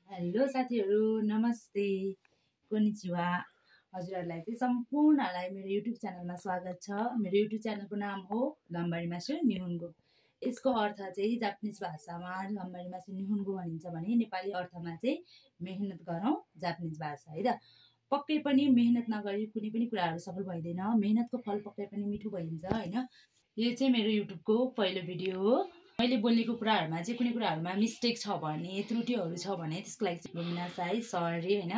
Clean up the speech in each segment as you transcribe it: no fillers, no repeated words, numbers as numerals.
Hello साथीहरू, नमस्ते, konnichiwa. हजुरहरूलाई चाहिँ सम्पूर्णलाई मेरो युट्युब च्यानलमा स्वागत छ। मेरो युट्युब च्यानलको नाम हो गम्बारी मासु निहुन्गो। यसको अर्थ चाहिँ जापानिज भाषामा गम्बारी मासु निहुन्गो भनिन्छ भने नेपाली अर्थमा चाहिँ मेहनत गरौँ जापानिज भाषा है त। पक्कै पनि मेहनत नगरी कुनै पनि कुराहरू सफल भइँदैन। मेहनतको फल पक्कै पनि मिठो भइन्छ होइन। यो चाहिँ मेरो युट्युबको पहिलो भिडियो हो। मैले बोलेको कुराहरूमा चाहिँ कुनै कुराहरूमा मिस्टेक छ भने, त्रुटिहरू छ भने त्यसको लागि चाहिँ गुनासाई सरी होइन।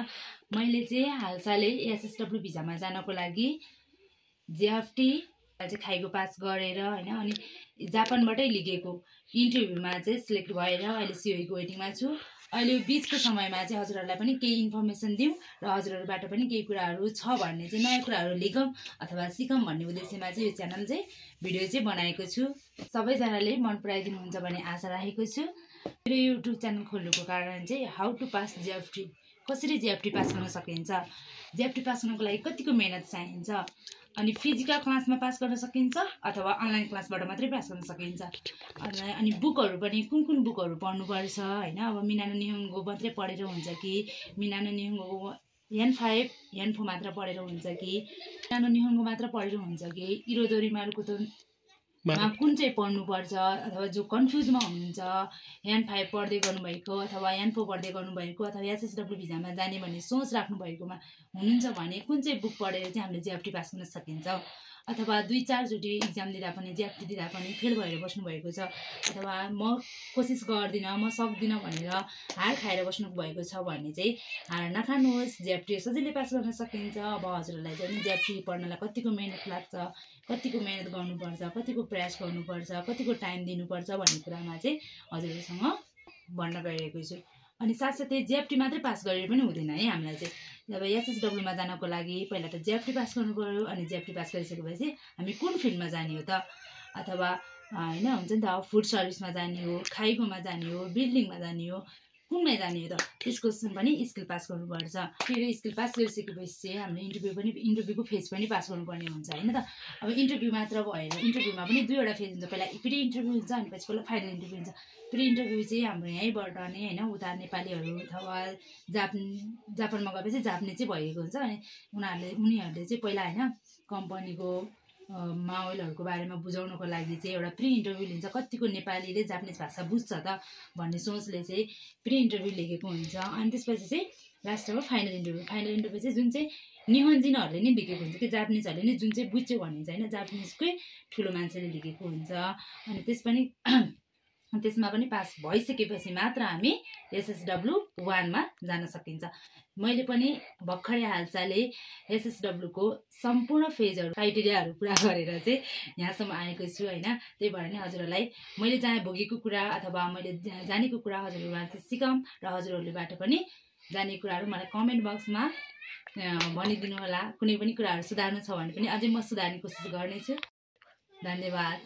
मैले चाहिँ हालसालै एसएसडब्ल्यू भिजामा जानको लागि जेएफटी चाहिँ खाइगो पास गरेर होइन, अनि जापानबाटै लिगेको इन्टरभ्यूमा चाहिँ सिलेक्ट भएर अहिले सिओईको वेटिङमा छु। अहिले बिचको समयमा चाहिँ हजुरहरूलाई पनि केही इन्फर्मेसन दिउँ र हजुरहरूबाट पनि केही कुराहरू छ भने चाहिँ नयाँ कुराहरू लिगौँ अथवा सिकौँ भन्ने उद्देश्यमा चाहिँ यो च्यानल चाहिँ भिडियो चाहिँ बनाएको छु। सबैजनाले मन पराइदिनुहुन्छ भन्ने आशा राखेको छु। मेरो युट्युब च्यानल खोल्नुको कारण चाहिँ हाउ टु पास जेएफटी, कसरी जेएफटी पास गर्न सकिन्छ, जेएफटी पास गर्नको लागि कतिको मेहनत चाहिन्छ, अनि फिजिकल क्लासमा पास गर्न सकिन्छ अथवा अनलाइन क्लासबाट मात्रै पास गर्न सकिन्छ, अनि बुकहरू पनि कुन कुन बुकहरू पढ्नुपर्छ होइन। अब मिनानो निहुन्गो मात्रै पढेर हुन्छ कि मिनानो निहुन्गो N5 N4 मात्र पढेर हुन्छ कि मिनानो निहुन्गो मात्र पढेर हुन्छ कि इरोदोरी मारुकोतो कुन चाहिँ पढ्नुपर्छ, अथवा जो कन्फ्युजमा हुनुहुन्छ N5 पढ्दै गर्नुभएको अथवा N4 पढ्दै गर्नुभएको अथवा एसएसडब्ल्यू भिजामा जाने भन्ने सोच राख्नुभएकोमा हुनुहुन्छ भने कुन चाहिँ बुक पढेर चाहिँ हामीले जेएफटी पास गर्न सकिन्छ, अथवा 2-4 चोटि इक्जाम दिँदा पनि जेएफटी दिँदा पनि फेल भएर बस्नुभएको छ, अथवा म कोसिस गर्दिनँ म सक्दिनँ भनेर हार खाएर बस्नु भएको छ भने चाहिँ हार नखानुहोस्, जेएफटी सजिलै पास गर्न सकिन्छ। अब हजुरहरूलाई चाहिँ जेएफटी पढ्नलाई कतिको मेहनत लाग्छ, कतिको मेहनत गर्नुपर्छ, कतिको प्रयास गर्नुपर्छ, कतिको टाइम दिनुपर्छ भन्ने कुरामा चाहिँ हजुरहरूसँग भन्न गइरहेको छु। अनि साथसाथै जेएफटी मात्रै पास गरेर पनि हुँदैन है। हामीलाई चाहिँ जब एसएसडब्ल्यूमा जानको लागि पहिला त जेएफटी पास गर्नु पऱ्यो, अनि जेएफटी पास गरिसकेपछि हामी कुन फिल्डमा जाने हो त, अथवा होइन हुन्छ नि त फुड सर्भिसमा जाने हो, खाइगोमा जाने हो, बिल्डिङमा जाने हो, कुनमा जाने हो त, त्यसको पनि स्किल पास गर्नुपर्छ। फेरि स्किल पास गरिसकेपछि चाहिँ हामीले इन्टरभ्यूको फेज पनि पास गर्नुपर्ने हुन्छ होइन त। अब इन्टरभ्यू मात्र भएन, इन्टरभ्यूमा पनि 2वटा फेज हुन्छ। पहिला प्री इन्टरभ्यू हुन्छ अनि पछि पहिला फाइनल इन्टरभ्यू हुन्छ। प्री इन्टरभ्यू चाहिँ हाम्रो यहीँबाट नै होइन, उता नेपालीहरू अथवा जापानमा गएपछि जापानिज चाहिँ भएको हुन्छ। अनि उनीहरूले चाहिँ पहिला होइन कम्पनीको माहौलहरूको बारेमा बुझाउनको लागि चाहिँ एउटा प्री इन्टरभ्यू लिन्छ। कतिको नेपालीले जापानिज भाषा बुझ्छ त भन्ने सोचले चाहिँ प्री इन्टरभ्यू लिएको हुन्छ। अनि त्यसपछि चाहिँ लास्टमा फाइनल इन्टरभ्यू चाहिँ जुन चाहिँ निहन्जिनहरूले नै लिएको हुन्छ कि जापानिजहरूले नै जुन चाहिँ बुझ्यो भनिन्छ होइन, जापानिजकै ठुलो मान्छेले लिएको हुन्छ। अनि त्यसमा पनि पास भइसकेपछि मात्र हामी एसएसडब्ल्यू 1मा जान सकिन्छ। मैले पनि भर्खरै हालसालै एसएसडब्ल्यूको सम्पूर्ण फेजहरू क्राइटेरियाहरू पुरा गरेर चाहिँ यहाँसम्म आएको छु होइन। त्यही भएर नै हजुरहरूलाई मैले जहाँ भोगेको कुरा अथवा मैले जानेको कुरा हजुरहरूबाट सिकाउँ र हजुरहरूबाट पनि जानेको कुराहरू मलाई कमेन्ट बक्समा भनिदिनु होला। कुनै पनि कुराहरू सुधार्नु छ भने पनि अझै म सुधार्ने कोसिस गर्नेछु। धन्यवाद।